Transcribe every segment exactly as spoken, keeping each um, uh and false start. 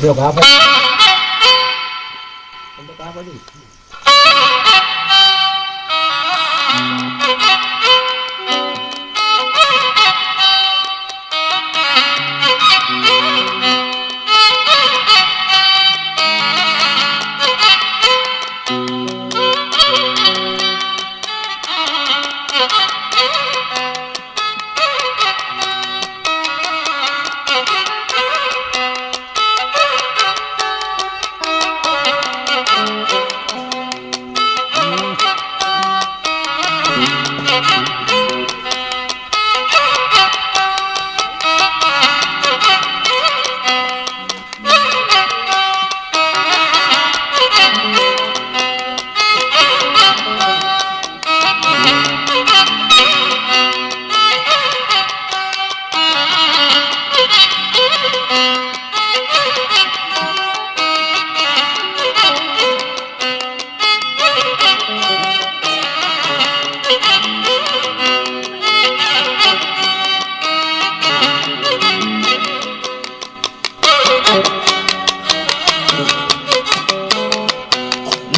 Joga fa.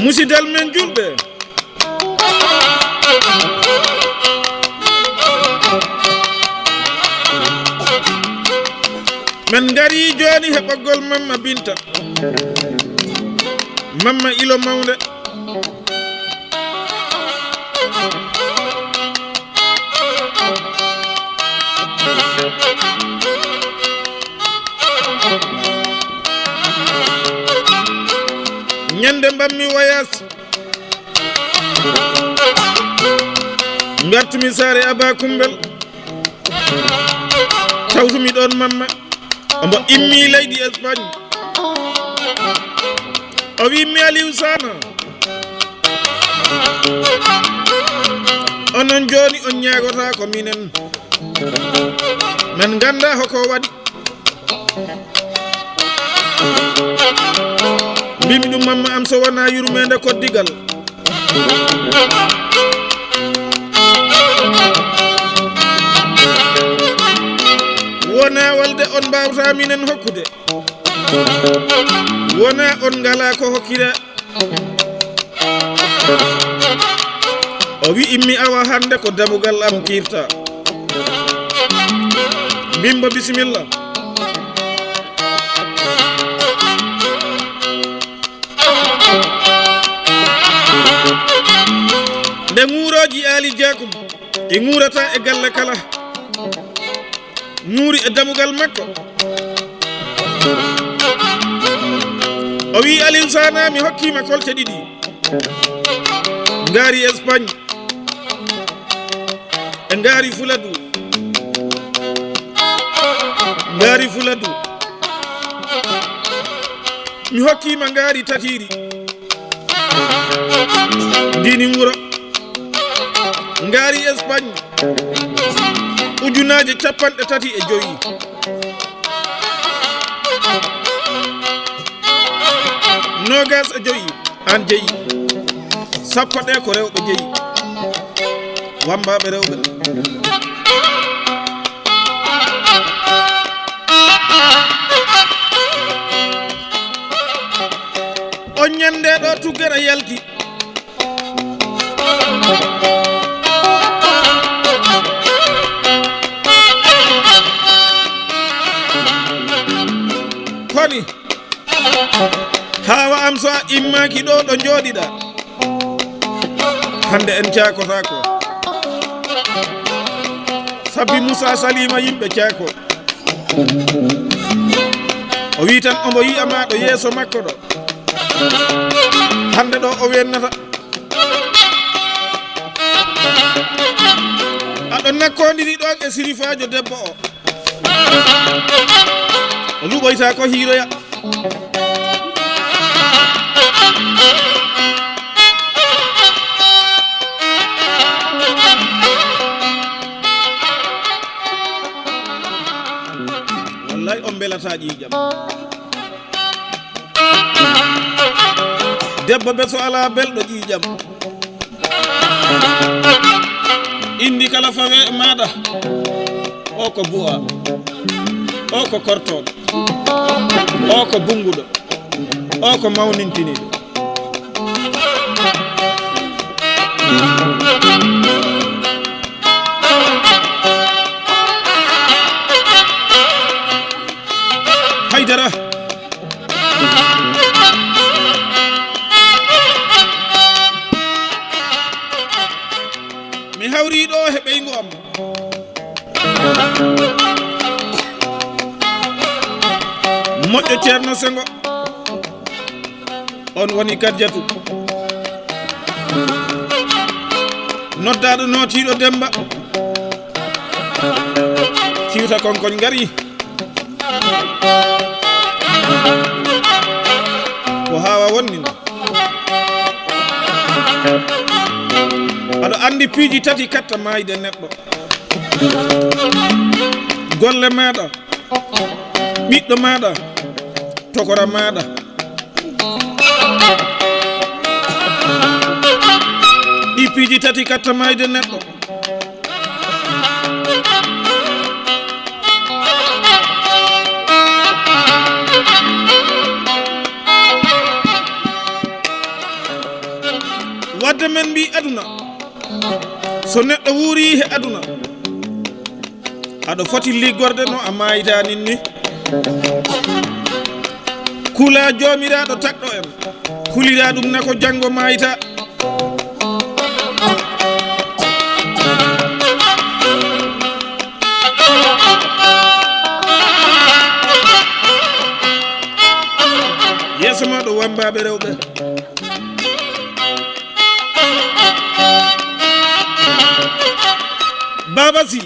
Musidal men julɓe, men ngari jooni he ɓoggol Mamma Binta, Mamma Ilo Mawnde. Ñande mbaɗmi voyage, ngartumi saare Aba Kumbel, tawtumi ɗoon Mamma, omo immi leydi Espagne. O wiimi, Aliou Sana, onon jooni on ñaagota ko minen. Men ngannda hoko waɗi. Mbimi ɗum, Mamma am, so wonaa yurmeende koddigal, wonaa walde on mbaawta minen hokkude, wonaa on ngalaa ko hokkira. O wi'i mi, awa hannde ko damugal am kiirta. Mbimbo bisimilla. Nde ŋuurooji Aali Jaakum e ŋuurata e galle kala, ŋuuri e damugal makko. O wi'i, Aliou Sana, mi hokkima kolte ɗiɗi. Ngaari Espagne, e ngaari Fuladu. Ngaari Fuladu. Mi hokkima ngaari tatiiri. Ndini wuro. Ngaari Espagne. Ujunaaje capanɗe tati e jowi. Noogas e jowi, aan jeyi. Sappo ɗe ko rewɓe jeyi. Wambaaɓe rewɓe. On ñande ɗo tuggere yalti. Koni, haawa am, so a immaaki ɗo, ɗo njooɗiɗa, hannde en caakotaako. Sabbi Moussa Salima yimɓe caako. O wi tan omo yiya ma ɗo yeeso makko ɗo. Hannde ɗo o wennata. Aɗo nakkondiri ɗon e sirifaajo debbo o. O luɓoyta ko hiiroya. Wallay on mbelata ƴiiƴam. Debbo beso ala belɗo ƴiiƴam. Indi kala fawe e maɗa. O ko buwa. O ko kortoɗo. O ko bunnguɗo, o ko mawnintiniiɗo. Haydara. Mi hawri ɗo he ɓeyngu am. Moƴƴo Ceerno Sengo. On woni Kadjatu. Noddaaɗo nootiiɗo Demmba. Ciwta kon kon ngari. Ko haawa wonni non. Aɗa anndi piiji tati katta maayde neɗɗo. Golle maaɗa, ɓiɗɗo maaɗa, tokora maaɗa. Ɗi piiji tati katta maayde neɗɗo. Wadde men mbi aduna, so neɗɗo wuuri he aduna, aɗa foti liggorde no a maayda nin ni. Kula Joomiraaɗo tagɗo en, kulira ɗum ne ko janngo maayta. Yeeso ma ɗo wambaaɓe rewɓe. Baaba Si.